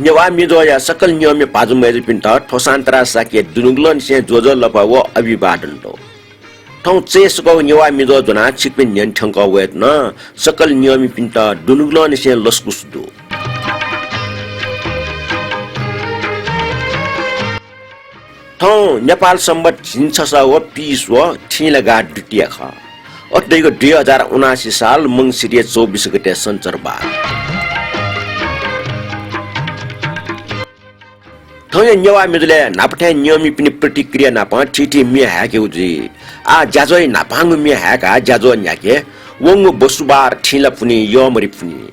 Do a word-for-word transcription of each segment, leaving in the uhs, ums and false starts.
नेवाः मिजोया सकल नियममि भाजु मय्जुपिन्त थ्व सान्तरा साकेया दुनुगलंनिसें ज्वजलपा व अभिवादन दु। थौं चय्सकःगु नेवाः मिजो ज्वनाः छिकपिनि न्ह्यःने थ्यंकः वयेधुन। सकल नियममिपिन्त दुनुगलंनिसें लसकुस दु। थौं नेपाल संवत् झिंछसः व पीस व थिंलागा द्वितीया खः। अथे धइगु दुई हजार उनासी साल मंसिरया चौबिस गते सञ्चरबार। थौंया नेवाः मिजोलय् न्हापा थें नियममिपिनि प्रतिक्रिया नाप थीथी म्ये हाय्केगु जुइ। आः ज्याझ्वःया न्हापांगु म्ये हाय्काः ज्याझ्वः न्ह्याके वंगु बसुबार थिंलापुन्हि यःमरि पुन्हि।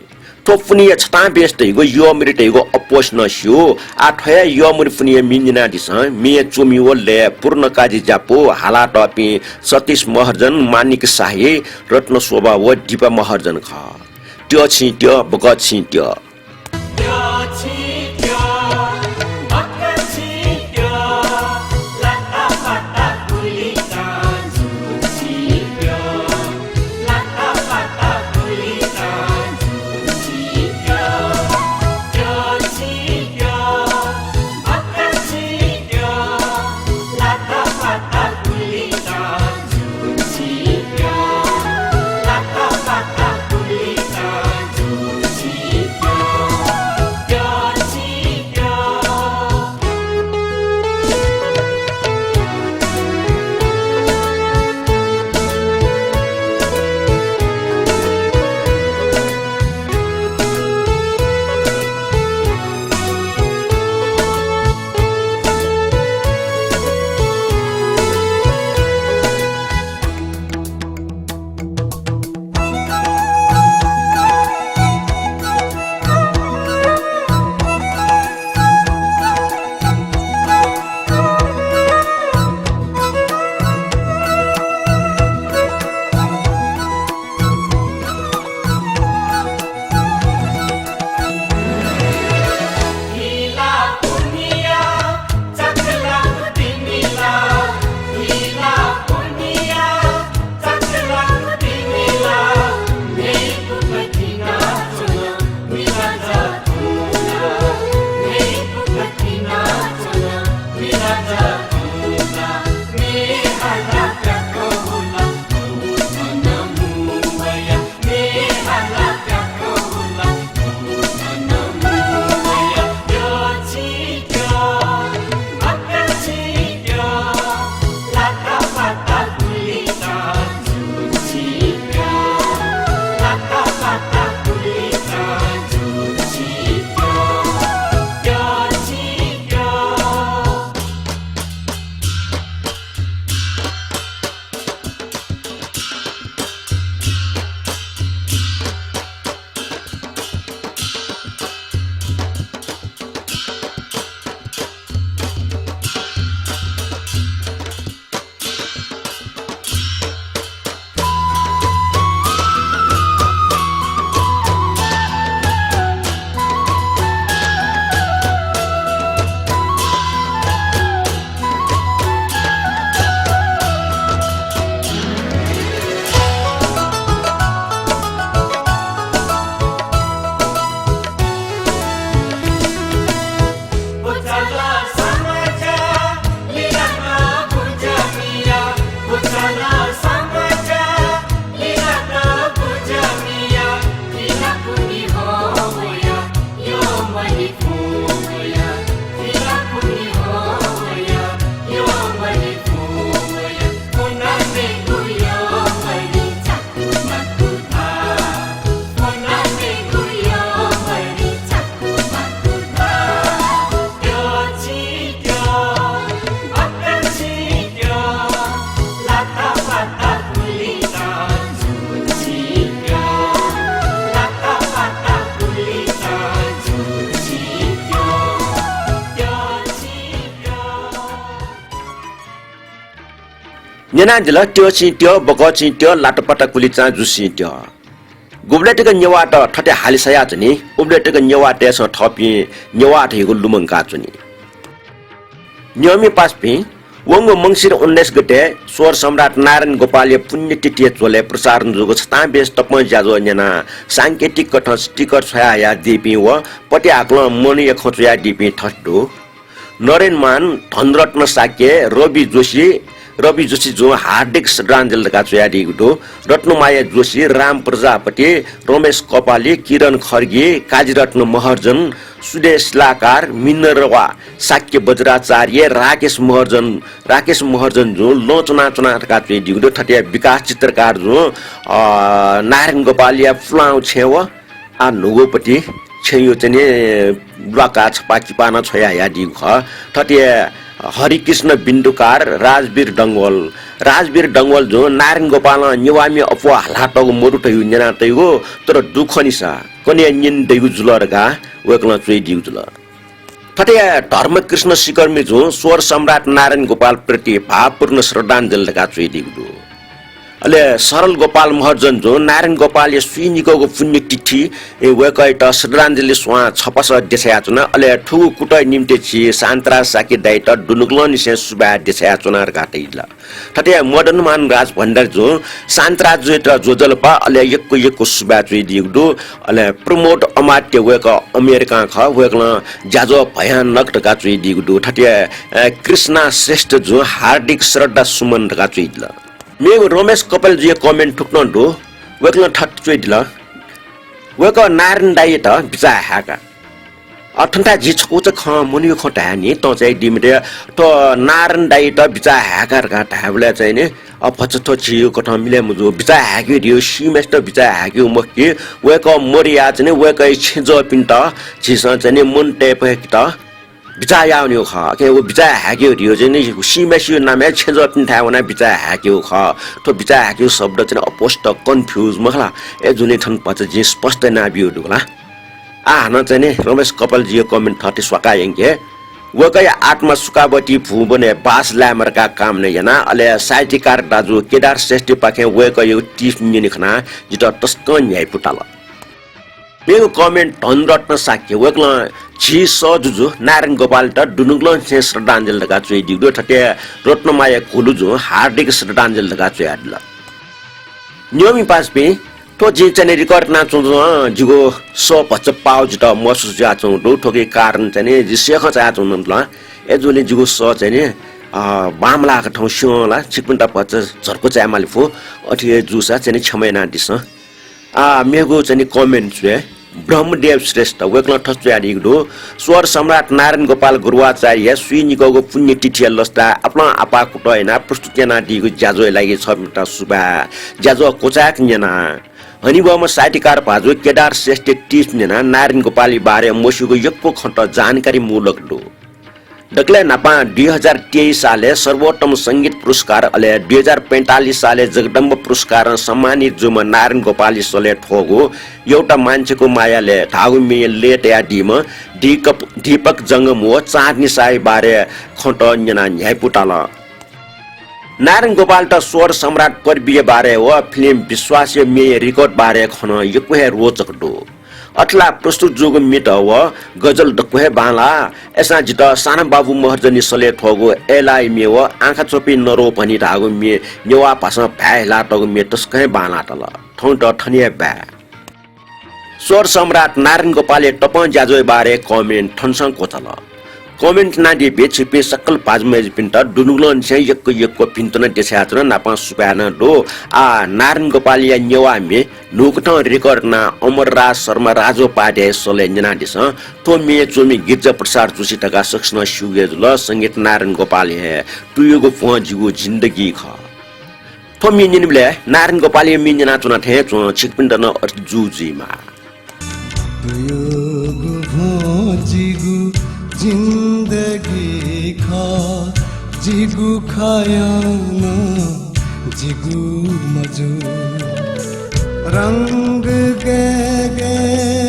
थ्व पुन्हिया छतां बेस धइगु यःमरि धइगु अप्वःसिनं स्यू। आः थ्व हे यःमरि पुन्हिया म्ये न्यनादिसँ। म्ये च्वमि व लय् पूर्णकाजी ज्यापू हालातःपिं सतीश महर्जन, मानिक शाही, रत्न शोभा व दीपा महर्जन खः। त्यः छिं त्यः, बकः छिं त्यः। न्यनादिल, त्यःछिं त्यः, बकःछिं त्यः, लातापाता कुलिचां जुछिं त्यः। गुबलय् तक नेवाःत थथे हाले सयाच्वनी, उबलय् तक नेवाःतय्सं थःपिं नेवाः धइगु लुमंकाच्वनी। नियममि पासापिं, वंगु मंसिर उन्नाइस गते स्वर सम्राट नारायण गोपालया पुण्यतिथिया झ्वलय् प्रसारण जूगु छतां बेस तपं ज्याझ्वः न्यनाः सांकेतिक कथं sticker छ्वयाहयादीपिं व पति हाकलं मनया खँ च्वयादीपिं थथे दु। नरेन मान, धनरत्न शाक्य, रवि जोशी, रवि जोशी जुं हार्दिक श्रद्धाञ्जली धकाः च्वयादीगु दु। रत्नमाया जोशी, राम प्रजापति, रमेश कपाली, किरण खड्गी, काजीरत्न महर्जन, सुदेश शिलाकार, मिनर्वा शाक्य वज्राचार्य, राकेश महर्जन, राकेश महर्जन जुं लं च्वनाच्वना धकाः च्वयादीगु दु। थथे विकास चित्रकार जुं, अ, नारायण गोपालया पुलांगु छेँय् व आ न्हूगुपति छेँय् चाहिँ नि ल्वाका छपा किपा नं छ्वयाहयादीगु खः। थथे हरिकृष्ण बिन्दुकार, राजवीर डंगोल, राजवीर डंगोल जुं नारायण गोपालं नेवाःमि अप्वः हालातःगु मदु धइगु न्यनातइगु, तर दुःखनिसा कन्हय् न्यने दइगु जुल धकाः वय्कलं च्वयादीगु जुल। थथे धर्मकृष्ण सिकर्मी जुं स्वर सम्राट नारायण गोपाल प्रति भावपूर्ण श्रद्धाञ्जली धकाः च्वयादीगु दु। अले सरल गोपाल महर्जन जुं नारायण गोपालया स्वीनिकःगु पुण्यतिथि, ए, वय्कःयात श्रद्धाञ्जली स्वां छपसः देछायाच्वना। अले थुगु कुतः निम्तिं झी शान्तराज शाक्य दाइयात दुनुगलंनिसें सुभाय् देछायाच्वना धकाः धयादिल। थथे मदनमान राजभण्डारी जुं शान्तराज जुयात ज्वजलपा अले यक्व यक्व सुभाय् च्वयादीगु दु। अले प्रमोद अमात्य वय्कः अमेरिकां खः, वय्कलं ज्याझ्वः भयानक धकाः च्वयादीगु दु। थथे, अ, कृष्णा श्रेष्ठ जुं हार्दिक श्रद्धा सुमन धकाः च्वयादिल। मेगु रमेश कपालजुया comment थुकथं दु, वय्कलं थथे च्वयादिल, वय्कः नारायण दाइयात बिचाः हाय्का। अ, थन्ता झी छकूचा खँ मनूया खँ धाये नि, तं चाहिँ दिमिते, थ्व नारायण दाइयात बिचाः हाय्का धकाः धायेबलय् चाहिँ नि, अ, भचा थ्व झीगु कथं मिले मजू, बिचाः हाय्केगु धइगु, सीम्हेसित बिचाः हाय्केगु मखु कि, वय्कः मदया चाहिँ नि, वय्कःया छेँजःपिन्त झीसं चाहिँ नि मन तय्‌फय्केत बिचाः याःवनेगु खः। अकिं व बिचाः हाय्केगु धइगु चाहिँ नि सीम्हेसिगु नामय् छेँजःपिन्थाय् वनाः बिचाः हाय्केगु खः। थ्व बिचाः हाय्केगु शब्द चाहिँ नि अपस्पष्ट, confuse मखु ला। अय्‌जूगुलिं थन भचा जिं स्पष्ट यानाबियागु दु ला। आः हानं चाहिँ नि रमेश कपालजुया comment थथे स्वाकाः यंके। वय्कःया आत्मा सुखावती भुवनय् बास लायेमा धकाः कामना याना। अले साहित्यकार दाजु केदार श्रेष्ठपाखें वय्कःयागु टिप न्यने खनाः जितः तसकं न्ह्याइपु ताल। मेगु comment धनरत्न शाक्य, वय्कलं झी सः जुजु नारायण गोपालयात दुनुगलंनिसें श्रद्धाञ्जली धकाः च्वयादीगु दु। थथे रत्नमाया घुलु जुं हार्दिक श्रद्धाञ्जली धकाः च्वयादिल। न्यंपिं पासापिं, थ्व जिं चाहिँ नि record यानाच्वंगु जुं जिगु सः भचा पाः जितः महसुस जुयाच्वंगु दु। थुकिया कारण चाहिँ नि जि सेखं चायाच्वंगु दु ला। अय्‌जूगुलिं जिगु सः चाहिँ नि, अ, बांमलाःगु थौं स्यं ला, छिकपिन्त भचा झर्को चायेमाली फु। अथे हे जूसा चाहिँ नि क्षमा यानादिसँ। आः, मेगु चाहिँ नि comment च्वये। ब्रह्मदेव श्रेष्ठ, वय्कलं थथे च्वयादीगु दु, स्वर सम्राट नारायण गोपाल गुरुवाचार्यया स्वीनिकःगु पुण्यतिथिया लसताय् आपालं आपाः कुतः यानाः प्रस्तुत यानादीगु ज्याझ्वःया लागि छपिन्त सुभाय्। ज्याझ्वः क्वचाय्क न्यना। हनेबहःम्ह साहित्यकार भाजु केदार श्रेष्ठया टिप न्यनाः नारायण गोपालया बारे मस्यूगु यक्व खँत जानकारीमूलक दु। दकलय् न्हापां दुई हजार तेइस सालय् सर्वोत्तम संगीत पुरस्कार, अले दुई हजार पैंतालिस सालय् जगदम्ब पुरस्कारं सम्मानित जूम्ह नारायण गोपालया सलय् थ्वःगु एउटा मान्छेको मायाले धाःगु म्येया लय् तयादीम्ह दीकप-, दीपक जंगम व चाँदनी शाहया बारे खँत न्यनाः न्ह्याइपु ताल। नारायण गोपालयात स्वर सम्राट पदवीया बारे व फिल्म विश्वासया म्येया record बारे खँ नं यक्व हे रोचक दु। अथे ला प्रस्तुत जूगु म्येत व गजल दक्व हे बांलाः। अय्‌सां जितः सानाबाबु महर्जनया सलय् थ्वःगु अय्‌लाःया म्ये व आँखा च्वंपिं नरौ भनी धाःगु म्ये नेवाः भासं भाय् हिलातःगु म्ये तसकं हे बांलाः ताल। थौंयात थन हे बाय्। स्वर सम्राट नारायण गोपालया तपं ज्याझ्वःया बारे comment थनसं क्वचाल। Comment यानादीपिं छिकपिं सकल भाजु मय्‌जुपिन्त दुनुगलंनिसें यक्व यक्व भिंतुना देछायाच्वना, नापं सुभाय् नं दु। आः, नारायण गोपालया नेवाः म्ये न्हूकथं record यानाः अमरराज शर्मा राजोपाध्यायया सलय् न्यनादिसँ। थ्व म्ये च्वमि गिरिजा प्रसाद जोशी धकाः सकसिनं स्यूगु हे जुल। संगीत नारायण गोपालया हे। तुयुगु भ्वं जिगु जिन्दगी खः। थ्व म्ये न्यनेबलय् नारायण गोपालया म्ये न्यनाच्वना थें च्वं, छिकपिन्त नं अथे जू जुइमाः। तुयुगु भ्वं जिगु जिन्दगी खः, जिगु खय् नं जिगु मजू। रंग गय् गय्,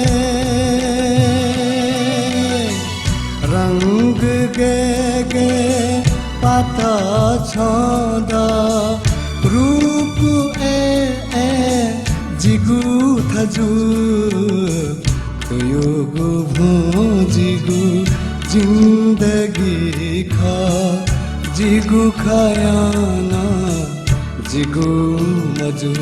रंग गय् गय् पात छ्वं द रूप अय् अय् जिगु थजु। तुयुगु भ्वं जिगु जिन्दगी खः, जिगु खँ याना जिगु मजू।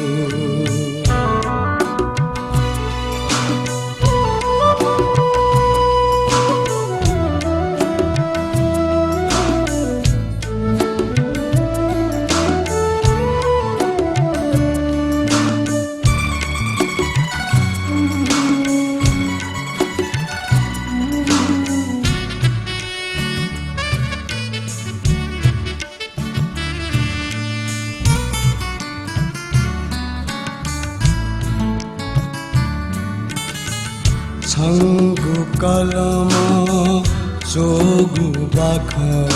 छंगु कलमं च्वःगु बाखं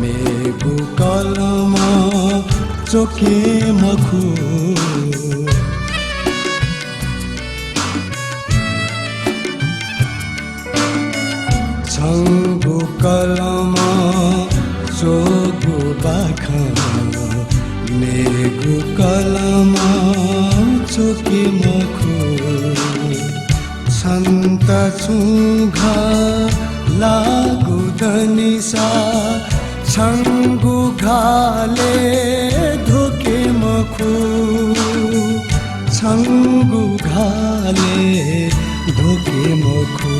मेगु कलमं च्वके मखु। छंगु कलमं च्वःगु बाखं मेगु कलमं च्वके मखु। छन्त छुं घाः लाःगु दनिसा छंगु घालय् ध्वके मखु। छंगु घालय् ध्वके मखु।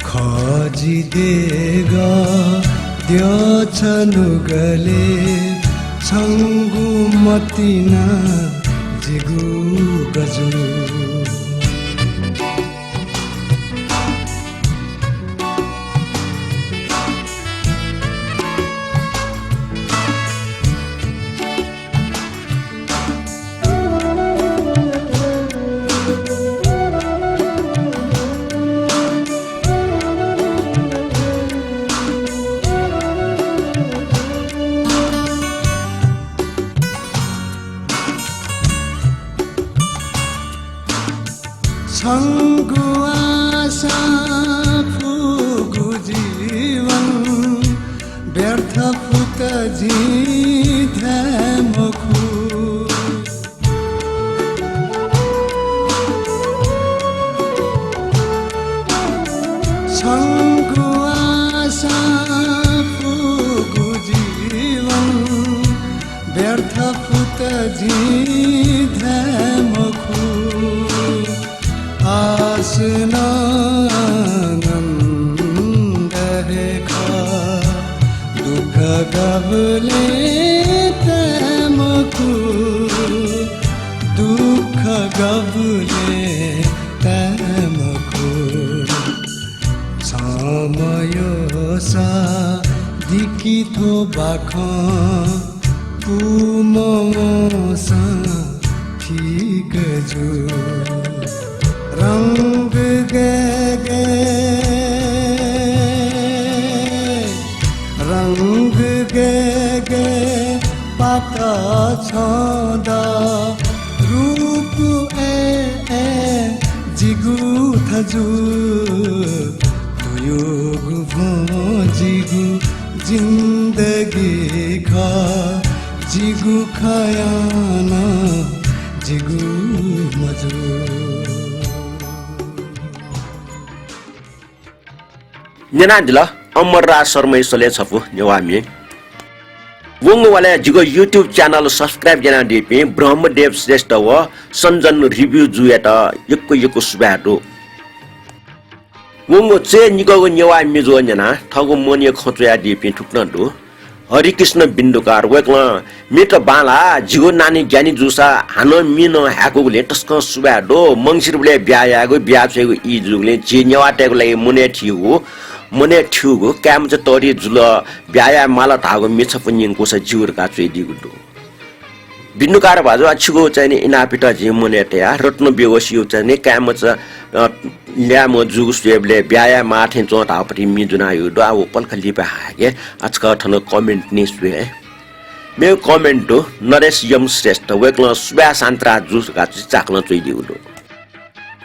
खः जि देगः द्यःछनुगलय् छंगु मतिना जिगु गजू। छंगु आशा फुगु जीवन व्यर्थ फुत जिं धाये मखु। छंगु आशा फुगु जीवन व्यर्थ फुत जिं धाये मखु। आश नं नन्द हे खः, दुःख गबलें ताये मखु, दुःख गबलें ताये मखु। छम्ह मयःसा दिकि थ्व बाखं पूम्ह वंसां ठीक जू। रंग गय् गय्, रंग गय् गय् पात छं द रूप अय् अय् जिगु थजु। तुयुगु भ्वं जिगु जिन्दगी खः, जिगु खँ याना जिगु मजू। न्यनादिल अमरराज शर्माया स्वलय् छपु नेवाः म्ये। वंगु वालय् जिगु YouTube channel subscribe यानादीपिं ब्रह्मदेव श्रेष्ठ व सञ्जन review जुयात यक्व यक्व सुभाय् दु। वंगु च्वय् निकःगु नेवाः म्ये जुयाः न्यनाः थःगु मनया खँ च्वयादीपिं थुकथं दु। हरिकृष्ण बिन्दुकार, वय्कलं म्येत बांलाः, जिगु नानी ज्ञानी जूसा हानं म्ये नं हाय्कूगुलिं तसकं सुभाय् दु। मंसिरबलय् ब्याहा यायेगु, ब्याहा छ्वयेगु ई जूगुलिं झी नेवाःतय्गु लागि मनय् थीगु, मनय् थ्यूगु काय्मचा तःधि जुल, ब्याहा याये माल धाःगु म्ये छपु न्यंकूसा ज्यू धकाः च्वयादीगु दु। बिन्दुकार भाजु, आ, छिगु चाहिँ नि इनापित जिं मनय् तया। रत्न बेहोसीगु चाहिँ नि काय्मचा, अ, ल्याय्म्ह जूगु स्वयेबलय् ब्याहा याये माः थें च्वं धाःगु पति म्ये ज्वनाः यू दु। आ, व पलख लिपा हाय्के। आ, छकः थन comment नि स्वये। मेगु comment दु, नरेश यम श्रेष्ठ, वय्कलं सुभाय् शान्तराज जु धकाः चाकलं च्वयादीगु दु।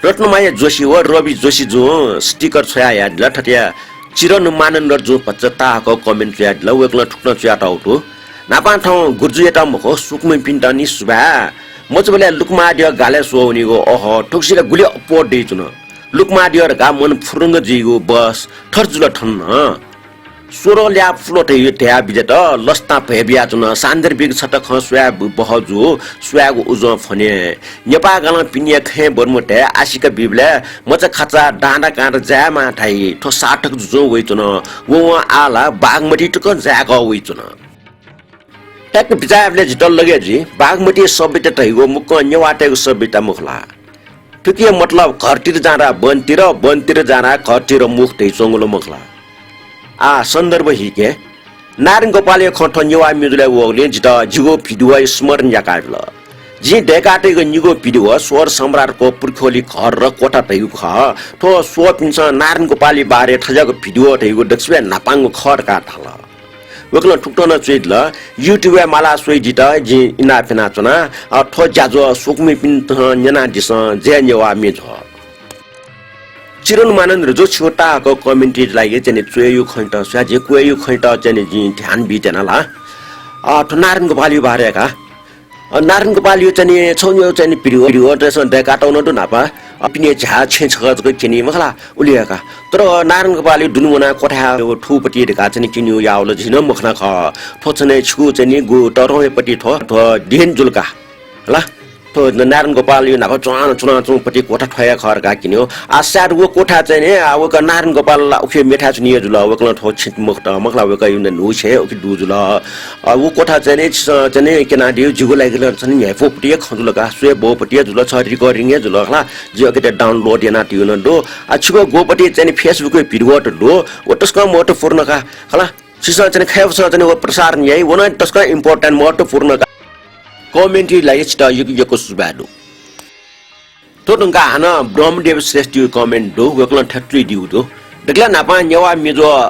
रत्नमाया जोशी व रवि जोशी जुं sticker छ्वयाहयादिल। थथे चिरन मानन्धर जुं भचा ताहाकः comment च्वयादिल। वय्कलं थुकथं च्वयातःगु दु। न्हापां थौं गुरुजुयात मखु, स्वकुमिपिन्त नि सुभाय्। मचाबलय् लुकुमादिया गालय् स्वः वनीगु, अह, थुगुसी ला गुलि अप्वः दइच्वन। लुकुमादिया धकाः मन फुरुंग जुइगु बस थथे जुल थन नं। स्वरं ल्याः फुल धयाबिज्यात लसतां भय बियाच्वन। सान्दर्भिक छता खँ स्वयाः बहः जू, स्वयागु उजं फ्वने। नेपाःगालं पिने खँय् बर्मु धयाः आशिका बीबलय् मचा खाचा डाँडा काँडा जायेमाः धाइ। थ्व सार्थक जुजुं वइच्वन। वं वं आः ला बागमती तकं जाय्कः वइच्वन। ठ्याक्क बिचाः यायेबलय् जितः लगे जुइ। बागमती सभ्यता धइगु मुक्कं नेवाःतय्गु सभ्यता मखु ला? थुकिया मतलब घरतिर जाँदा बनतिर, बनतिर जाँदा घरतिर मुख धइच्वंगु ला मखु ला? आः सन्दर्भ हिके। नारायण गोपालया खँ थ्व नेवाः म्युजिकय् वःगुलिं जितः जिगु भिडियोया स्मरण याकाबिल। जिं दय्कातःगु निगू भिडियो स्वर सम्राटको पुर्खोली घर र कोठा धइगु खः। थ्व स्वःपिन्सं नारायण गोपालया बारे थज्याःगु भिडियो धइगु दक्वसिबय् न्हापांगु खः धकाः धाल। वय्कलं थुकथं नं च्वयादिल, YouTube-य् माला स्वयादित जिं इनाप यानाच्वना। अ, थ्व ज्याझ्वः स्वकुमिपिन्सं न्यनादिसँ। जय नेवाः म्ये झ्वः। चिरन मानन्धर जु, छिगु ताःहाकःगु comment-या लागि चाहिँ नि च्वय् यु खँत स्वया, झी क्वय् यु खँत चाहिँ नि जिं ध्यान बीत्यना ला। अ, थ्व नारायण गोपालया बारे का। अ, नारायण गोपालया चाहिँ नि छगू चाहिँ नि भिडियो, भिडियो तसं दय्कातःगु नं दु न्हापा। अ, पिने झ्याः छेँ छकः जक क्यनी मखु ला, उलि हे का। तर नारायण गोपालया दुने वनाः कोठा थुपति धकाः चाहिँ नि क्यनीगु याःगु ला जिं नं मखना खः। थ्व चाहिँ नि छिगु चाहिँ नि गु तःधंया पति थ्व, थ्व देन जुल का। हला? थ्व नारायण गोपालया न्हापा च्वनाच्वनाच्वंपति कोठा थ्व हे खः धकाः क्यनीगु। आः सायद व कोठा चाहिँ नि, आः वय्कः नारायण गोपाल ला उखे मेथाय् च्वनी हे जुल, वय्कलं थ्व छिं मखुत, मखु ला, वय्कःया न्हू छेँ उखे दुगु जुल। अ, व कोठा चाहिँ नि छिसं चाहिँ नि क्यनादिउ, जिगु लागि ला चाहिँ नि न्ह्याइपुपति हे खँ जुल का, स्वये बौपति हे जुल, छ recording हे जुल खला, जिं अकित download यानातयागु नं दु। आः छिगु गुपति चाहिँ नि Facebook-य् भिडियो त दु, व तसकं महत्त्वपूर्ण का, खला। छिसं चाहिँ नि खय्‌बसं चाहिँ नि व प्रसारण याइ, व नं तसकं important महत्त्वपूर्ण का। Comment-या लागि छितः यक्व यक्व सुभाय् दु। थ्व धुंकाः हानं ब्रह्मदेव श्रेष्ठया comment दु, वय्कलं थथे च्वयादीगु दु। दकलय् न्हापां नेवाः म्ये झ्वः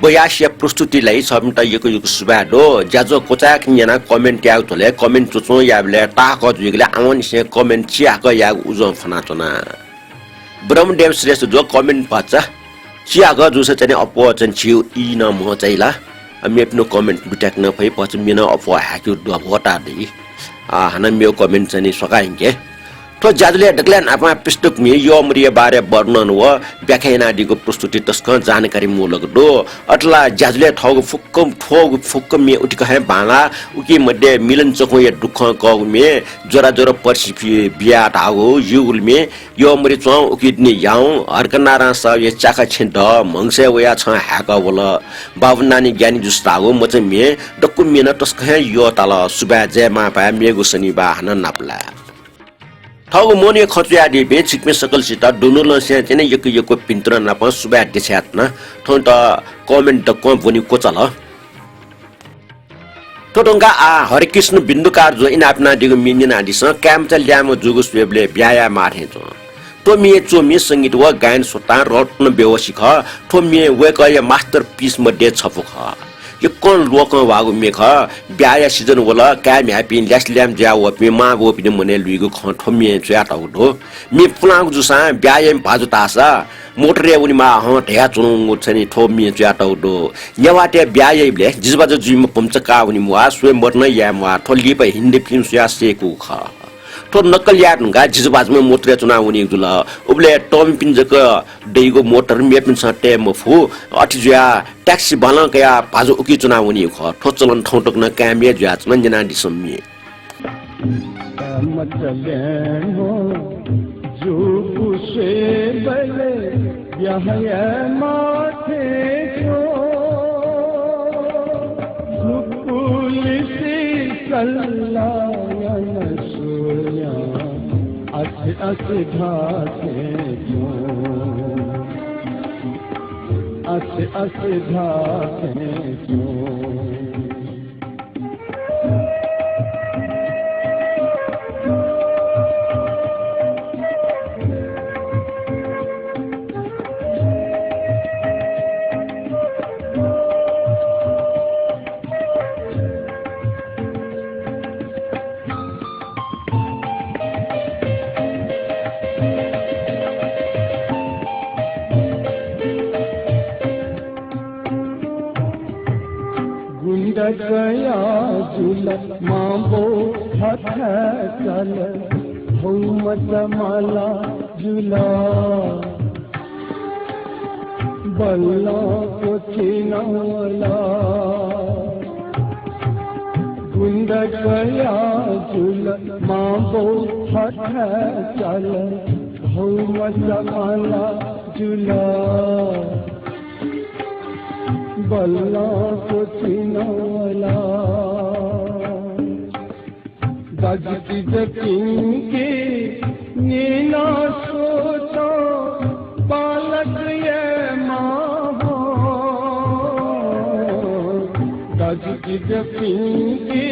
बयासिया प्रस्तुतिया लागि छपिन्त यक्व यक्व सुभाय् दु। ज्याझ्वः क्वचाय्क न्यनाः comment यायेगु झ्वलय् comment च्वच्वं यायेबलय् ताःहाकः जुइगुलिं आवंनिसें comment चिहाकः यायेगु उजं फ्वनाच्वना। ब्रह्मदेव श्रेष्ठ जु comment भचा चिहाकः जूसा चाहिँ नि अप्वः चाहिँ नि झीगु ई नं म्हो चाहिँ ला। अ, मेपिनिगु comment बिताके नं फइ, भचा म्ये नं अप्वः हाय्केगु द्वः भ्वःताः दइ। अ, हानं मेगु comment चाहिँ नि स्वकाः यंके। थ्व ज्याझ्वलय् दकलय् न्हापां पुस्तकमि यःमरिया बारे वर्णन व व्याख्या यानादीगु प्रस्तुति तसकं जानकारीमूलक दु। अथे ला ज्याझ्वलय् थःगु फुक्क, थ्वःगु फुक्क म्ये उतिक हे बांलाः। उकी मध्ये मिलन चखुया दुःखं कःगु म्ये, ज्वरा ज्वरा पर्सि बिया धाःगु युगुल म्ये, यःमरि च्वं उकी दुने याउँ, हर्कनारां साहुया च्याखा छेँ दः, म्हगसय् वयाः छं हाय्कः वल, बाबु नानी ज्ञानी जुसा धाःगु मचा म्ये, दक्व म्ये नं तसकं हे यःताल। सुभाय् जय मांभाय्, मेगु शनिबाः हानं नापलाये। थःगु मनया खँ च्वयादीपिं छिकपिं सकलसित दुनुगलंनिसें चाहिँ नि यक्व यक्व भिन्तुना नाप सुभाय् देछानाच्वना। थौंयात comment दक्वं ब्वने क्वचाल। थ्व धुंकाः आः हरिकृष्ण बिन्दुकार जुं इनाप यानादीगु म्ये न्यनादिसँ। काय्‌मचा ल्याय्‌म्ह जूगु स्वयेबलय् ब्याहा यायेमाः थें च्वं। थ्व म्येया च्वमि संगीत व गायन स्वतां रत्न बेहोशी खः। थ्व म्ये वय्‌कःया masterpiece मध्ये छपु खः। यक्वं लोकं ह्वाःगु म्ये खः। ब्याहाया season वल, काय् म्ह्याय्‌पिं ल्यासे ल्याय्‌म्ह जुयावःपिं मांबौपिनि मनय् लुइगु खँ थ्व म्यें च्वयातःगु दु। म्ये पुलांगु जूसां ब्याहा याइम्ह भाजु धाःसा मोटरय् वनेमाः हं धयाच्वनागु चाहिँ नि थ्व म्यें च्वयातःगु दु। नेवाःतय् ब्याहा याइबलय् जिजुभाजु जुइम्ह भम्चा काः वनेमाः, स्वयम्वर नं यायेमाः। थ्व लिपा हिन्दी film स्वयाः सय्‌कूगु खः। थ्व नक्कल याये धुंकाः जिजुभाजुम्ह मोटरय् च्वनाः वनीगु जुल। उबलय् तःमिपिं जक दइगु मोटर मेपिन्सं तये मफु। अथे जुयाः taxi भालं कयाः भाजु उकी च्वनाः वनीगु खः। थ्व चलन थौं तक नं कायम हे जुयाच्वन। न्यनादिसँ म्ये। काय्‌मचा ल्याय्‌म्ह जूगु स्वयेबलय् ब्याहा यायेमाः थें च्वं। नुपुलिसे सल्लाह याना स्वयां आसे आसे धाः थें च्वं। आसे आसे धाः थें च्वं। गुंडकया जुल मांबौ थथाय् चाल, हौ मचा माला जुल। पल्लं क्वथिनाला। गुन्दकया जुल, मांबौ थथे चाल, भौमचा माला जुल। बल्लं क्वथिनाला। दाजुकिजापिंके न्यना स्वतं बालक यायेमाः हँ। दाजुकिजापिंके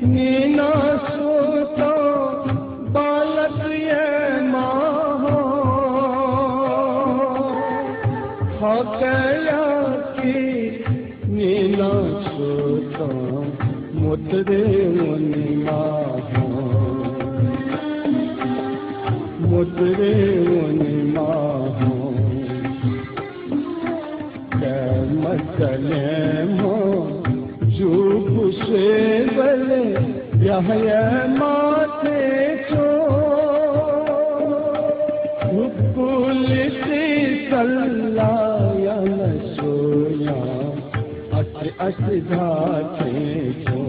न्यना स्वतं बालक यायेमाः हँ। थकायाके न्यना स्वतं मोतरे वनेमाः हँ। मोतरे वनेमाः हँ। काय् मचालेम्ह जूगु स्वयेबलय् ब्याहा यायेमाः थें च्वं। हुकुलिति सल्लाह याना स्वयां अथे अथे धाः थें च्वं।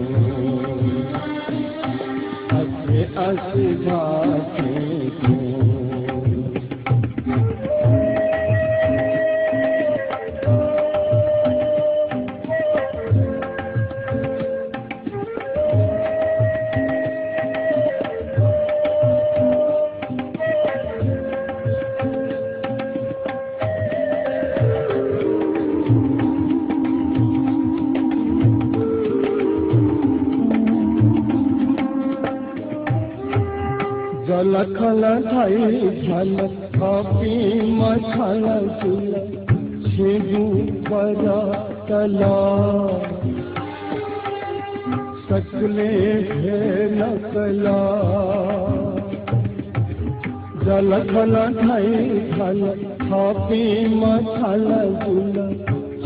अथे अथे धाः थें च्वं। जलखल धाइ झल, खपिं मछाल जुल, छेँगू बरतल सकलें भ्वय् नकल। जलखल धाइ झल, खपिं मछाल जुल,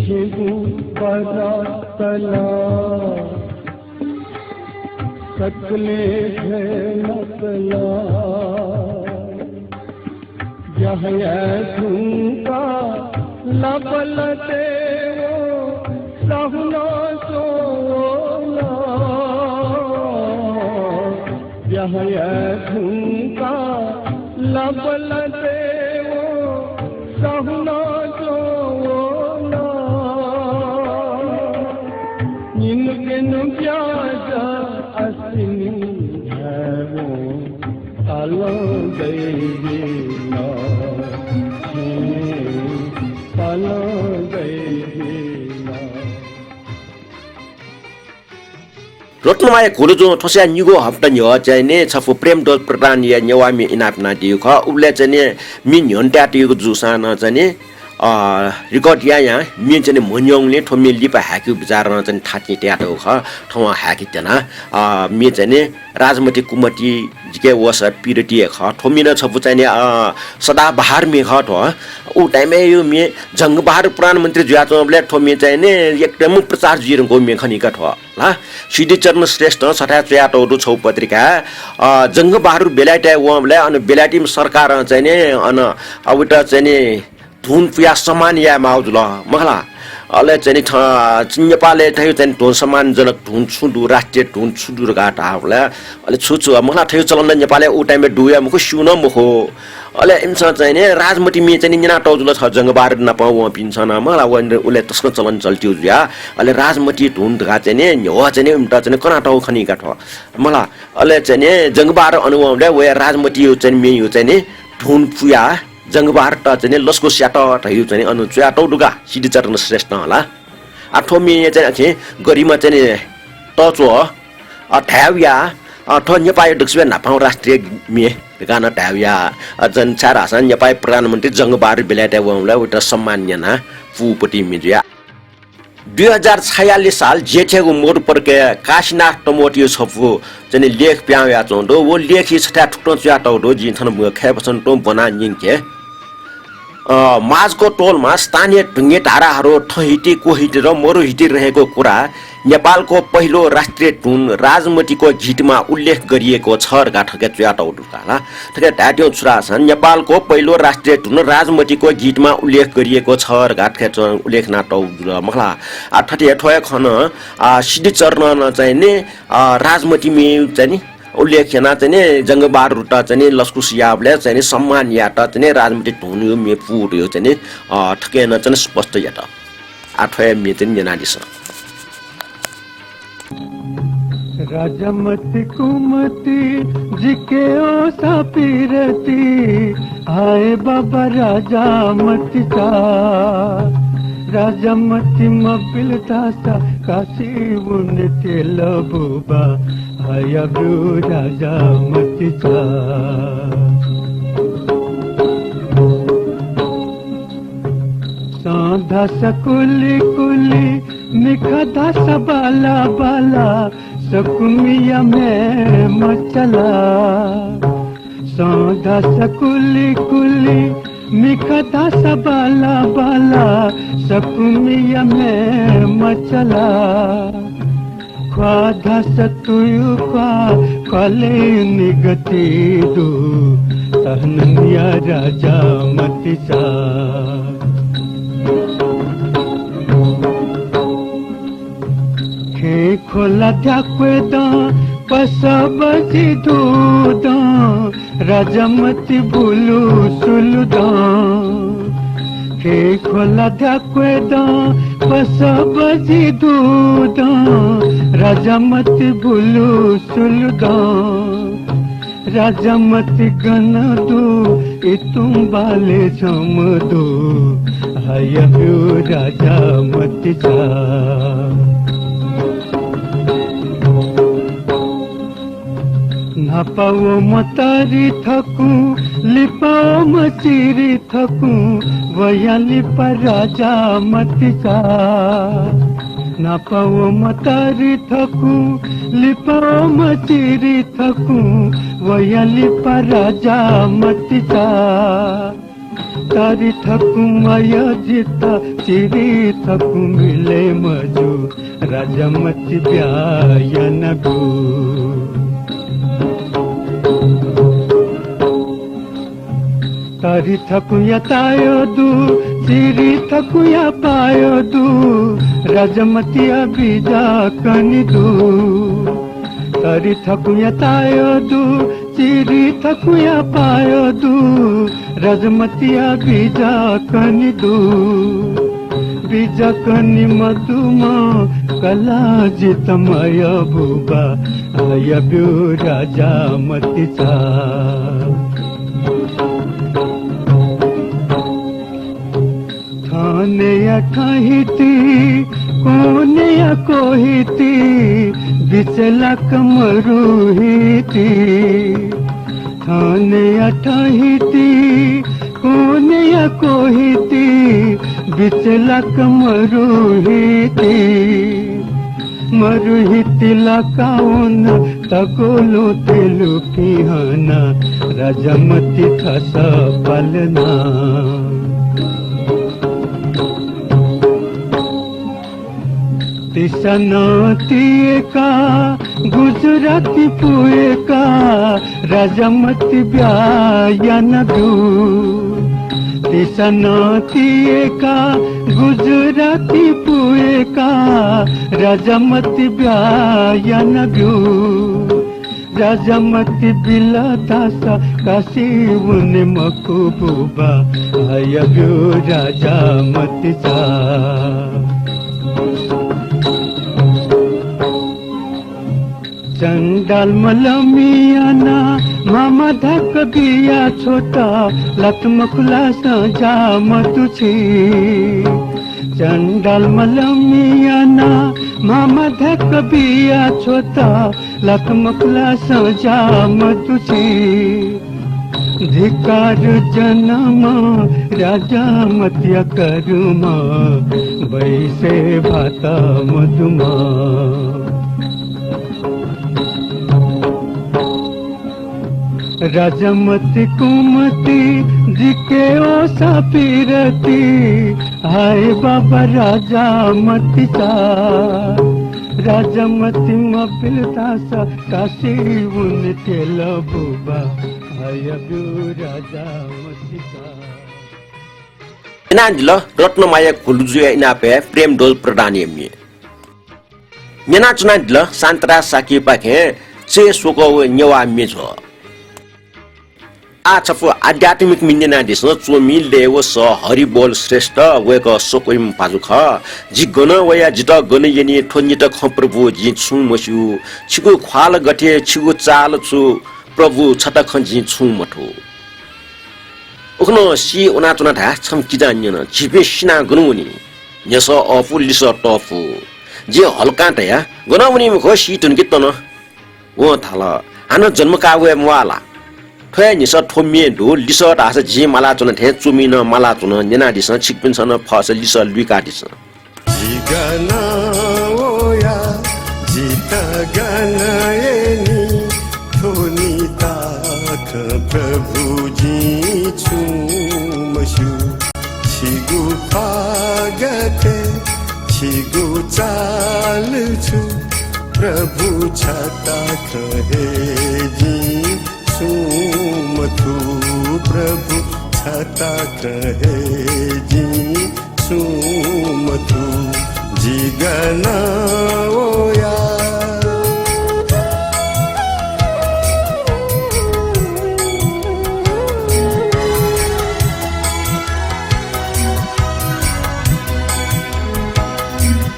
छेँगू बरतल सकलें भ्वय् नकल। ब्याहा याये धुंकाः लाबलय् तयेवं साहुनं च्वंवल। ब्याहा याये धुंकाः लाबलय् तयेवं साहुनं च्वंवल। निन्हु प्यन्हु ब्याहा असिनि धायेवं तालं दइबिल, तालं दइबिल। रत्नमाया घोलुजुं थ्वस्यां निगू हप्ता न्ह्यः चाहिँ नि छपु प्रेमध्वज प्रधानया नेवाः म्ये इनाप यानादीगु खः। उबलय् चाहिँ नि म्ये न्ह्यःने तयातःगु जूसां नं चाहिँ नि, अ, record यायां म्ये चाहिँ नि म्हन्यंगुलिं थ्व म्ये लिपा हाय्केगु बिचारं चाहिँ नि थातिं तयातःगु खः। थौं हाय्के त्यना। अ, म्ये चाहिँ नि राजमति कुमति जिके वःसा पिरति हे खः। थ्व म्ये नं छपु चाहिँ नि, अ, सदाबहार म्ये खः थ्व। उ time-य् यो म्ये जंगबहादुर प्रधानमन्त्री जुयाच्वंबलय् थ्व म्ये चाहिँ नि एकदम प्रचार जुइधुंकूगु म्ये खनी का थ्व ला। सिद्धिचरण श्रेष्ठं छथाय् च्वयातःगु दु छगू पत्रिकाय्, अ, जंगबहादुर बेलायतय् वंबलय् अन बेलायतीम्ह सरकारं चाहिँ नि अन, अ, वइत चाहिँ नि धुन पुयाः सम्मान यायेमाःगु जुल, मखु ला। अले चाहिँ नि थ-, नेपालय् थ्व चाहिँ नि धुन सम्मानजनक धुन छु दु, राष्ट्रिय धुन छु दु धकाः धाःबलय् अले छु छु, मखु ला, थ्व चलन नेपालय् उ time-य् दुया मखु, स्यू नं मखु। अले इमिसं चाहिँ नि राजमति म्ये चाहिँ नि न्यनातःगु जुल, छ जंगबहादुर नाप वंपिन्सं नं, मखु ला, व उलय् तसकं चलन चल्तिउ जुया। अले राजमति धुन धकाः चाहिँ नि न्ह्यः चाहिँ नि इमित चाहिँ नि कनातःगु खनी का थ्व, मखु ला। अले चाहिँ नि जंगबहादुर अन वंबलय् वया राजमतिया चाहिँ नि म्येया चाहिँ नि धुन पुयाः जंगबहादुरत चाहिँ नि लसकुस यात धइगु चाहिँ नि अन च्वयातःगु दु का सिद्धिचरण श्रेष्ठं ला। आ, थ्व म्ये चाहिँ नि अथे गरिमा चाहिँ नि तःच्वः, अ, धायेवया, अ, थ्व नेपाःया दक्वसिबय् न्हापांगु राष्ट्रिय म्ये धकाः नं धायेवया। अ, जन छाय् धाःसा नेपाःया प्रधानमन्त्री जंगबहादुर बेलायतय् वंबलय् वइत सम्मान यानाः पूगुपति म्ये जुया। दुई हजार छयालिस साल जेठयागु मरु पदकय् काशीनाथ तमोटया छपु चाहिँ नि लेख पिहां वयाच्वंगु दु। व लेखया छथाय् थुकथं च्वयातःगु दु, जिं थन खय् पछां तुं ब्वनाः न्यंके। अ, माझ्को टोलमा स्थानीय ढुङ्गे धाराहरू थहिति, कोहिति र मरुहिति रहेको कुरा नेपालको पहिलो राष्ट्रिय धुन राजमतिको गीतमा उल्लेख गरिएको छ धकाः थथे च्वयातःगु दु का ला। थथे धायेत्यंगु छु धाःसा नेपालको पहिलो राष्ट्रिय धुन राजमतिको गीतमा उल्लेख गरिएको छ धकाः थथे च्वं-, उल्लेख यानातःगु जुल मखु ला। आ, थथे हे थ्व हे खँ नं, आ, सिद्धिचरणं नं चाहिँ नि, आ, राजमतिमि चाहिँ नि उल्लेख यानाः चाहिँ नि जंगबहादुरयात चाहिँ नि लसकुस याःबलय् चाहिँ नि सम्मान यायेत चाहिँ नि राजमति धुनया म्ये पूत धयागु चाहिँ नि, अ, थुकिं नं चाहिँ नि स्पष्ट यात। आः थ्व हे म्ये चाहिँ नि न्यनादिसँ। राजमति कुमति जिके ओसा पिरती, हाय बाबा राजमतिचा। राजमति मबिल धाःसा काशी वने तेल बुबा, हया ब्यू राजमतिचा। सँ धाःसा कुलि कुलि, मिखा धाःसा बाला बाला, सकु मिया म्ये मचाला। सँ धाःसा कुलि कुलि, मिखा धाःसा बाला बाला, सकु मिया म्ये मचाला। ख्वाः धाःसा तुयु ख्वाः, ख्वालय् निगति दु, तहन निया राजमतिचा। खेँ खोला ध्याक्वय् दँ, पसः बजि धू दँ, राजमति बुलु सुलु दँ। खेँ खोला ध्याक्वय् दँ, पसः बजि धू दँ, राजमति बुलु सुलु दँ। राजमति गन दु, इतुं बालय् छम्ह दु, हया ब्यू राजमतिचा। न्हापा वःम्ह तरि थकुं, लिपा वःम्ह चिरि थकुं, वया लिपा राजमतिचा। न्हापा वःम्ह तरि थकुं, लिपा वःम्ह चिरि थकुं, वया लिपा राजमतिचा। तरि थकुं मयः जितः, चिरि थकुं मिले मजू, राजमति ब्याहा यानागु। तरि थकुंया ताय् दु, चिरि थकुंया पाय् दु, राजमतिया बिजा कनि दु। तरि थकुंया ताय् दु, चिरि थकुंया पाय् दु, राजमतिया बिजा कनि दु। बिजा कनि मदुम्ह कलाः जितः मयः बुबा, हया ब्यू राजमतिचा। थनया थहिति, कोनया कोहिति, बिचय् लाक मरुहिति। थनया थहिति, कोनया कोहिति, बिचय् लाक मरुहिति। मरुहिति लाकावन तगोलुं तेलु पिहाना, राजमति थस पालना। तिसा नं तियेका, गुजराती पुयेका, राजमति ब्याहा यानाब्यु। तिसा नं तियेका, गुजराती पुयेका, राजमति ब्याहा यानाब्यु। राजमति बिल धाःसा काशी वने मखु बुबा, हयाब्यु राजमतिचा। चण्डाल मलमि याना, म्हामा धाक बिया छ्वत, लात मखुलासं ज्या मदु छि। चण्डाल मलमि याना, म्हामा धाक बिया छ्वत, लात मखुलासं ज्या मदु छि। धिक्कार जनम राजमतिया कर्म, बैसे भात मदुम। राजमति कुमति जिके ओसा पिरती, हाय बाबा राजमतिचा। राजामतिमा बिलतासा काशी उन तेल बुबा, हया ब्यू राजामतिका। न्यनादिल रत्नमाया घुलुजुया इनापय् प्रेमध्वज प्रधानया म्ये। न्यनाच्वनादिल शान्तराज शाक्यपाखें चय् स्वकः व नेवाः म्ये झ्वः। आः छपु आध्यात्मिक म्ये न्यनादिसँ। च्वमि लय् व सः हरिबोल श्रेष्ठ, वय्कः स्वकःम्ह भाजु खः। जि गनं वया, जितः गन यनी, थ्व नित खँ प्रभु जिं छुं मस्यू। छिगु ख्वाल गथे, छिगु चाल छु प्रभु, छता खँ जिं छुं मथू। उखुन्हु सी वनाच्वना धाये, छम्ह किजां न्यन, झीपिं सिनाः गन वनी? न्ह्यसः अःपु, लिसः तःपु। जिं हल्कां धया, गनं वनी मखु, सी धुंके तन। वं धाल, हानं जन्म काः वये म्वाः ला? थ्व हे न्ह्यसः थ्व म्ये दु, लिसः धाःसा जिं मालाच्वना थें च्वमिं नं मालाच्वन, न्यनादिसँ, छिकपिन्सं नं फःसा लिसः लुइकादिसँ। जि गनं वया, जितः गन यनी, थ्व निता खँ प्रभु जिं छुं मस्यू। छिगु ख्वाः गथे, छिगु चाल छु, प्रभु छता खँ हे जिं छुं मथू, प्रभु छता खँ हे जिं छुं मथू, जि गनं वया।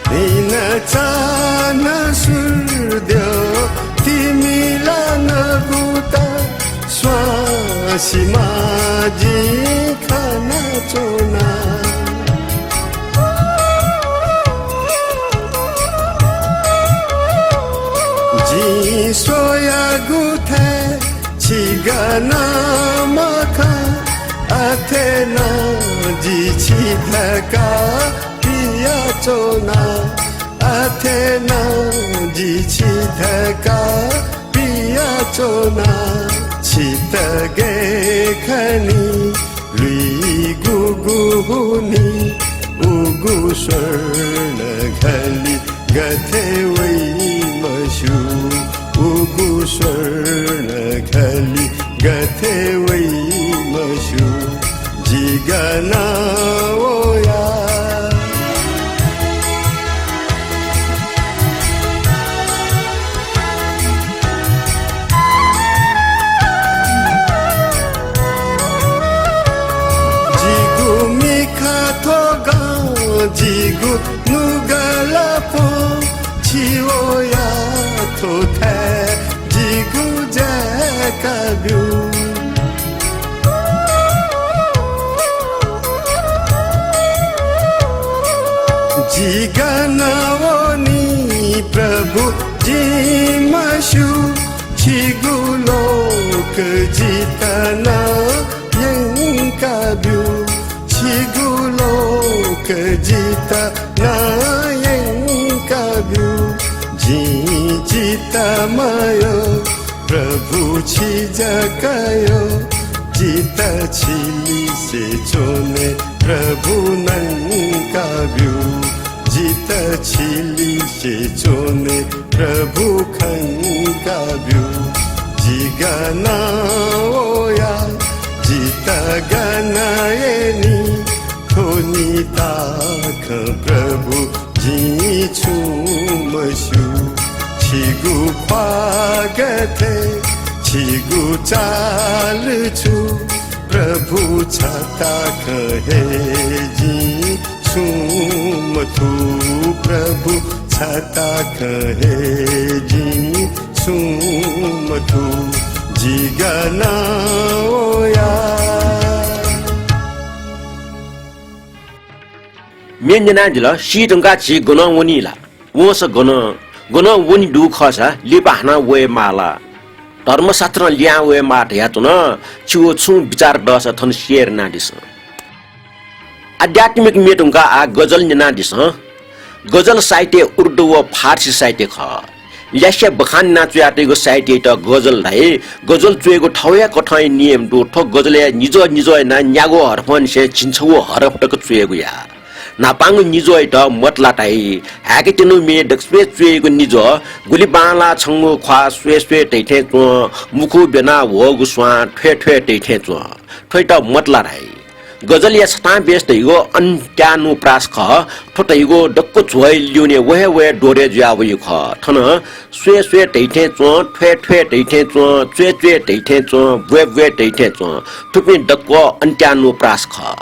न्हिनचान सूर्द्यः तिमिला नगुता स्वांसिमा जिं खनाच्वना। जिं स्वयागु थें छि गनं मखं, अथे नं जि छि धकाः पियाच्वना। अथे नं जि छि धकाः पियाच्वना। छित गय् खनी लुइगु गुगु हुनी, उगु स्वर्ण घलि गथे वइ मस्यू, उगु स्वर्ण घलि गथे वइ मस्यू, जि गनं वया। जिगु मिखा थ्व गं, जिगु नुगः लपं, छि वया थ्व थाय् जिगु जाय्‌का ब्यु। जि गन वनी प्रभु जिं मस्यू, छिगु लोक जितः नं यंका ब्यु, छिगु लोक जितः नं यंका ब्यु। जिं जितः मयः प्रभु छि जक यः, जितः छिलिसे च्वने प्रभु नंका ब्यु, जितः छिलिसे च्वने प्रभु खंका ब्यु। जि गन वया, जितः गन यनी, थ्व निता खँ प्रभु जिं छुं मस्यू। छिगु ख्वाः गथे, छिगु चाल छु, प्रभु छता खँ हे जिं छुं मथू, प्रभु छता खँ हे जिं छुं मथू, जि गन वया। म्ये न्यनादिल, सी धुंकाः झी गनं वनी ला? वंसा गन, गनं वने दुगु खःसा लिपा हानं वये माः ला? धर्मशास्त्रं लिहां वये माः धयाच्वन, छिगु छुं बिचाः दःसा थन share यानादिसँ। आध्यात्मिक म्ये धुंकाः आः गजल न्यनादिसँ। गजल साहित्य उर्दू व फारसी साहित्य खः। ल्यासे बखान याना च्वयातःगु साहित्ययात गजल धाइ। गजल च्वयेगु थःगु हे कथंया नियम दु। थ्व गजलय् निजः निजः यानाः न्यागू हरफंनिसें झिंछगू हरफ तक च्वयेगु याः। न्हापांगु निज्वःयात मत लाताइ। हाय्‌केत्यंगु म्ये दक्वस्वय् च्वय्‌गु निज्वः, गुलि बांलाः छंगु ख्वाः स्वये स्वये धइथें च्वं, मुखु ब्यना ह्वःगु स्वां थ्वये थ्वये धइथें च्वं। थ्वयात मत लाताइ। गजलया छतां बेस धइगु अन्त्यानुप्रास खः। थ्व धइगु दक्व झ्वःया ल्यूने व हे व हे दोहोरे जुया वइगु खः। थन स्वये स्वये धइथें च्वं, थ्वये थ्वये धइथें च्वं, च्वये च्वये धइथें च्वं, ब्वये ब्वये धइथें च्वं। थुपिं दक्व अन्त्यानुप्रास खः।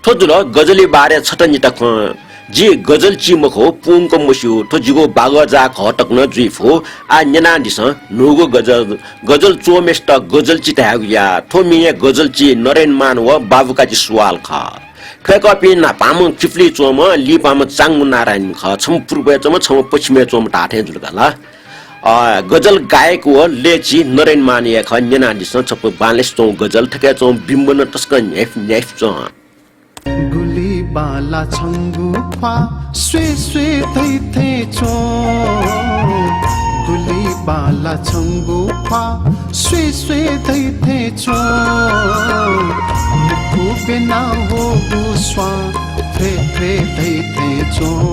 थ्व जुल गजलया बारे छता निता खँ। जि गजल ची मखु, पूवंक मस्यू, थ्व जिगु बागःजाः खः तक नं जुइ फु। आः न्यनादिसँ न्हूगु गजल। गजल च्वःम्हेसित गजल ची धायेगु या। थ्व म्ये गजल ची नरेन मान व बाबुकाजी सुवाल खः। थ्वय्‌कःपिं न्हापांम्ह चिप्ली च्वंम्ह लिपांम्ह चांगु नारायण खः। छम्ह पूर्वय् च्वंम्ह, छम्ह पश्चिमय् च्वंम्ह धाःथें जुल का ला। अ, गजल गायक व लय्‌ची नरेन मान हे खः। न्यनादिसँ छपु बांलासे च्वंगु गजल। थथे च्वंगु बिम्ब नं तसकं न्ह्याइप न्ह्याइप च्वं। गुलि बांलाः छंगु ख्वाः स्वये स्वये धइथें च्वं। गुलि बांलाः छंगु ख्वाः स्वये स्वये धइथें च्वं। मुखु ब्यना ह्वःगु स्वां थ्वये थ्वये धइथें च्वं।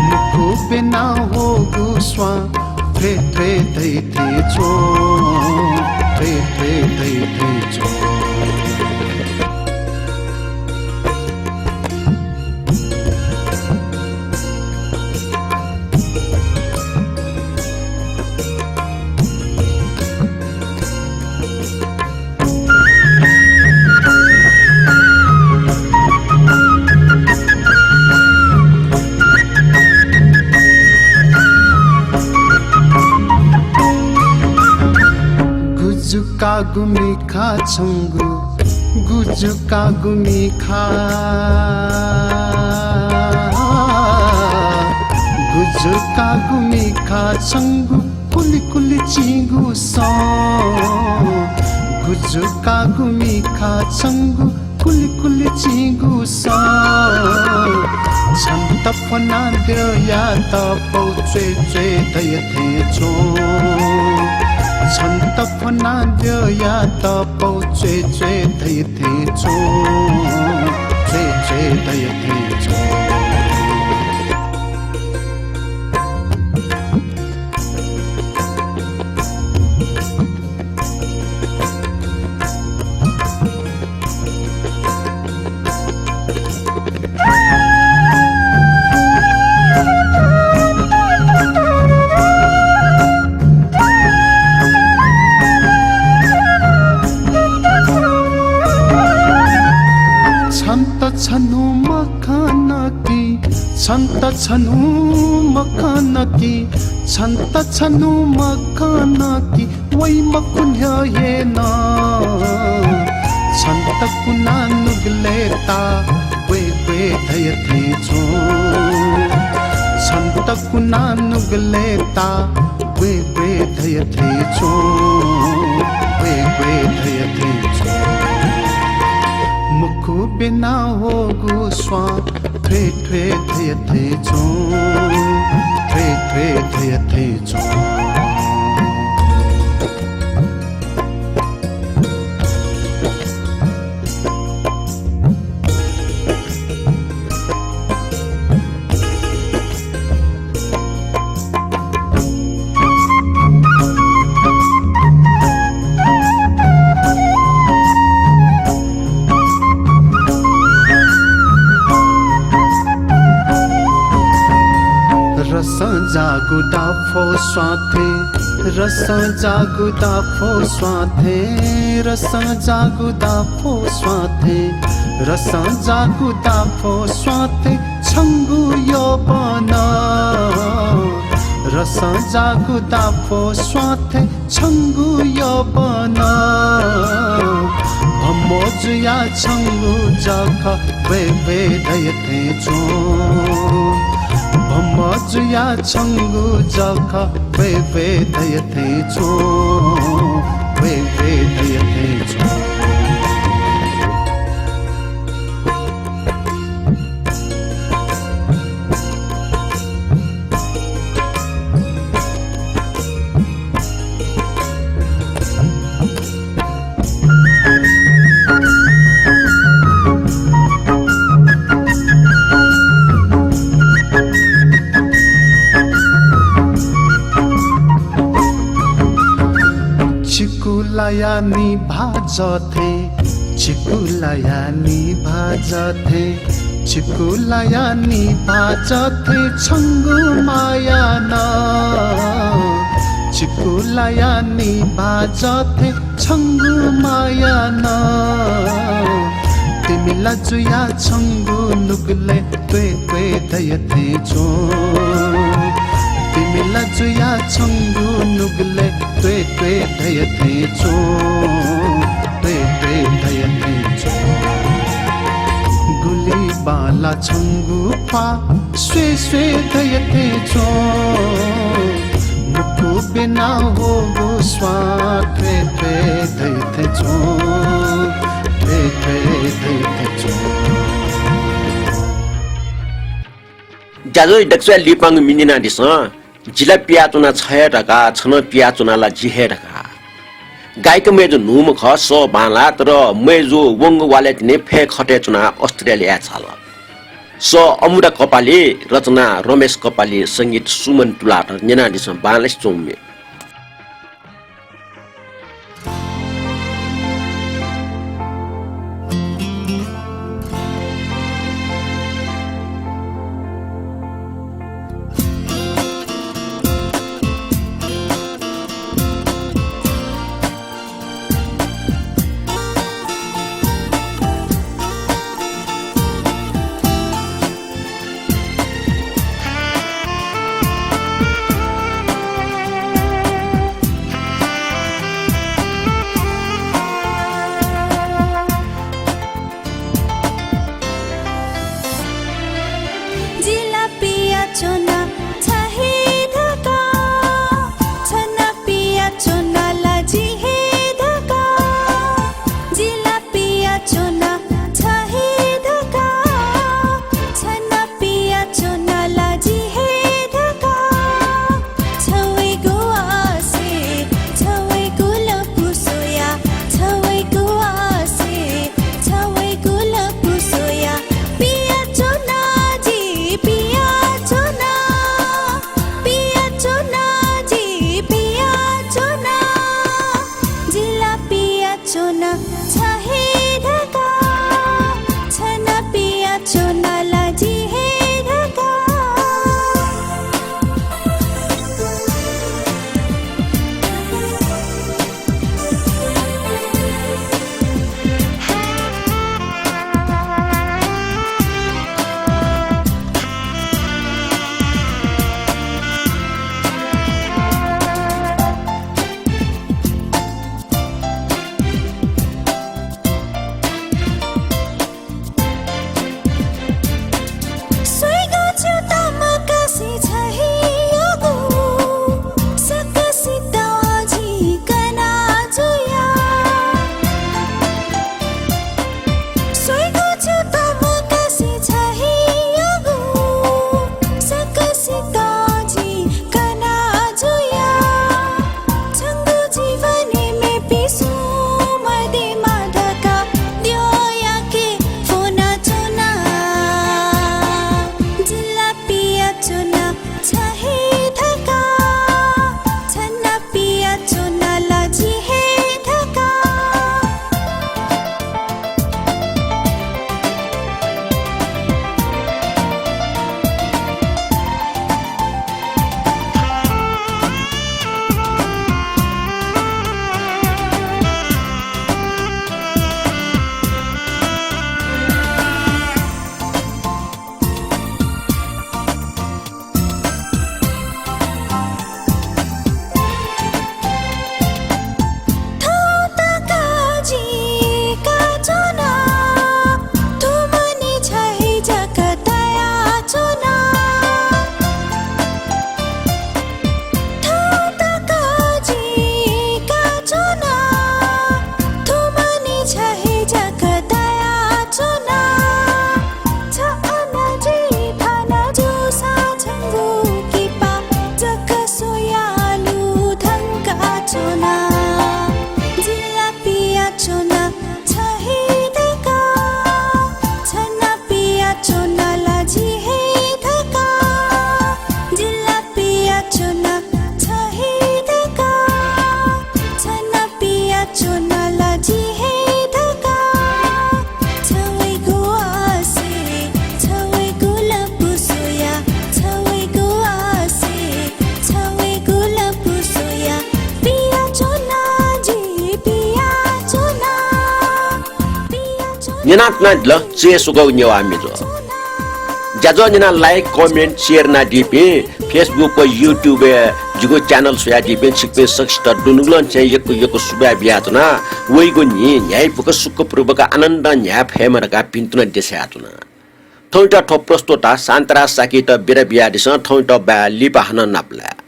मुखु ब्यना ह्वःगु स्वां थ्वये थ्वये धइथें च्वं। थ्वये थ्वये धइथें च्वं। गुजुकागु मिखा छंगु, गुजुकागु मिखा, गुजुकागु मिखा छंगु, कुलि कुलि चिंगु सं। गुजुकागु मिखा छंगु, कुलि कुलि चिंगु सं। छन्त फ्वनाद्यःयात पौ च्वय् च्वय् धयाथें च्वं। छन्त फ्वनाद्यःयात पौ च्वय् च्वय् धयाथें च्वं। च्वय् च्वय् धयाथें च्वं। छन्त छन्हु मखन कि, छन्त छन्हु मखन कि, छन्त छन्हु मखन कि, वइ मखु न्ह्यः हे नं। छन्त कुना नुगलय् ताः ब्वय् ब्वय् धयाथें च्वं। छन्त कुना नुगलय् ताः ब्वय् ब्वय् धयाथें च्वं। ब्वय् ब्वय् धयाथें च्वं। मुखु ब्यना ह्वःगु स्वां थ्वये थ्वये धयाथें च्वं। थ्वये थ्वये धयाथें च्वं। रसं जाःगु दाफो स्वां थें, रसं जाःगु दाफो स्वां थें, रसं जाःगु दाफो स्वां थें, रसं जाःगु दाफो स्वां थें छंगु यौवन। रसं जाःगु दाफो स्वां थें छंगु यौवन। भम्व जुयाः छंगु जःखः ब्वय् ब्वय् धयाथें च्वं। भम्व जुयाः छंगु जःखः ब्वय् ब्वय् धयाथें च्वं। ब्वय् ब्वय् धयाथें च्वं। कुलाया निभाः जथे, छिकुलाया निभाः जथे, छिकुलाया निभाः जथे छंगु माया नं। छिकुलाया निभाः जथे छंगु माया नं। तिमि ला जुया छंगु नुगलय् त्वय् त्वय् धया थें च्वं। तिमि ला जुया छंगु नुगलय् त्वय् त्वय् धया थें च्वं। त्वय् त्वय् धया थें च्वं। गुलि बांला छंगु ख्वाः स्वये स्वये धया थें च्वं। मुक्कु ब्यना ह्वःगु स्वां त्वय् त्वय् धया थें च्वं। त्वय् त्वय् धया थें च्वं। ज्याझ्वः दक्वस्वयां लिपांगु म्ये न्यनादिसँ। जि ला पियाच्वना छ हे धकाः, छ नं पियाच्वना ला जि हे धकाः। गायिका मय्जु न्हूम्ह खः, सः बांलाः, तर मय्जु वंगु वालय् तिनि फय् खटय् च्वनाः अस्ट्रेलियाय् झाल। सः अमुदा कपाली, रचना रमेश कपाली, संगीत सुमन तुलाधर। न्यनादिसँ बांलासे च्वंगु म्ये। न्यनाच्वनादिल चय् स्वकःगु नेवाः मिजो। ज्याझ्वः न्यनाः like, comment, share यानादीपिं, Facebook व YouTube-य् जिगु channel स्वयादीपिं छिकपिं सकसित दुनुगलंनिसें यक्व यक्व सुभाय् बियाच्वना। वइगु न्हि न्ह्याइपुक सुखपूर्वक आनन्दं न्ह्याये फयेमा धकाः भिन्तुना देछायाच्वना। थौंयात थ्व प्रस्तोता शान्तराज शाक्ययात बिदा बियादिसँ। थौंयात बाय्, लिपा हानं नापलाये।